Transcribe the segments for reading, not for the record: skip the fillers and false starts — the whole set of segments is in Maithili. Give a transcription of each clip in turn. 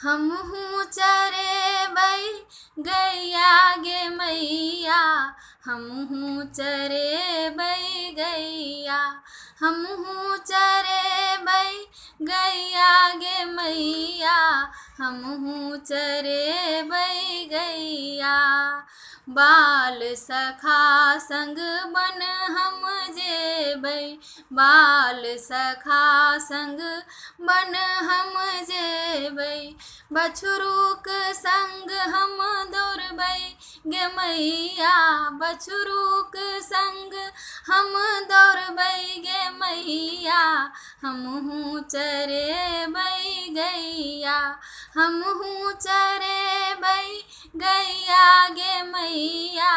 हमहूँ चरेबै गैया गे मैया, हमहूँ चरेबै गैया, हमहूँ चरेबै गैया गे मैया, हमहूँ चरेबै गैया। बाल सखा संग बन हम जेबै, बाल सखा संग बन हम जेबै, बछरूक संग हम दौड़बै गे मैया, बछरूक संग हम दौड़बै गे मैया, हमहूँ चरेबै गैया, हमहूँ चरेबै गैया गे मैया,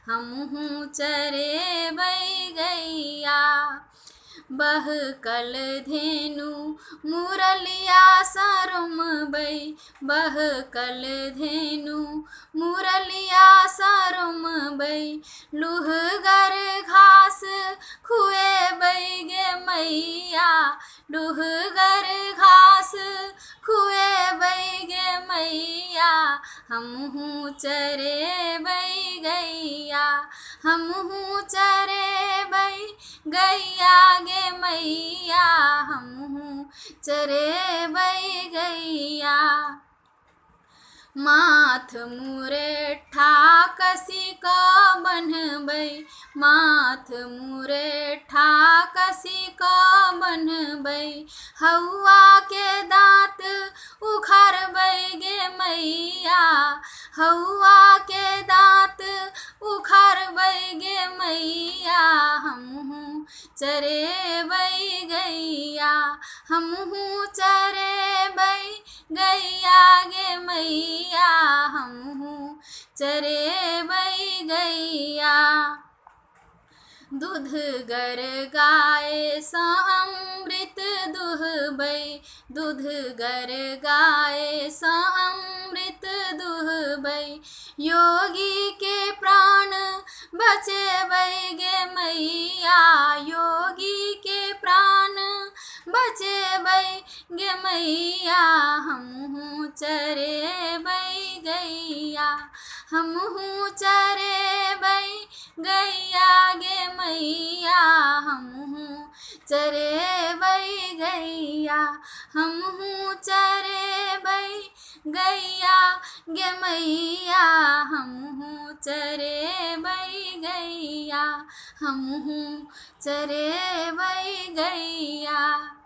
हमहूँ चरेबै गैया। बहकल धेनु मुरलिया सरमबै, बहकल धेनु मुरलिया सरमबै, लुहगर घास खुएबै गे मैया, लुहगर घास खुएबै गे मैया, हमहूँ चरेबै गैया, हमहूँ चरेबै गैया गे मैया, हमहूँ चरेबै गैया। माथ मुरेठा कसि कऽ बन्हबै, माथ मुरेठा कसि कऽ बन्हबै, हौआके दाँत उखाड़बै गे मैया, हौआके दाँत उखाड़बै गे मैया, हमहूँ चरेबै गैया, हमहूँ चरेबै गैया गे मैया, हमहूँ चरेबै गैया। दूधगर गायसँ अमृत दुहबै, दूधगर गायसँ अमृत दुहबै, योगीके प्राण बचेबै गे मैया, योगीके प्राण बचेबै गे मैया, हमहूँ चरेबै गैया, हमहूँ चरेबै गैया गे मैया, हमहूँ चरेबै गैया, हमहूँ चरेबै गैया गे मैया, हमहूँ चरेबै गैया, हमहूँ चरेबै गैया।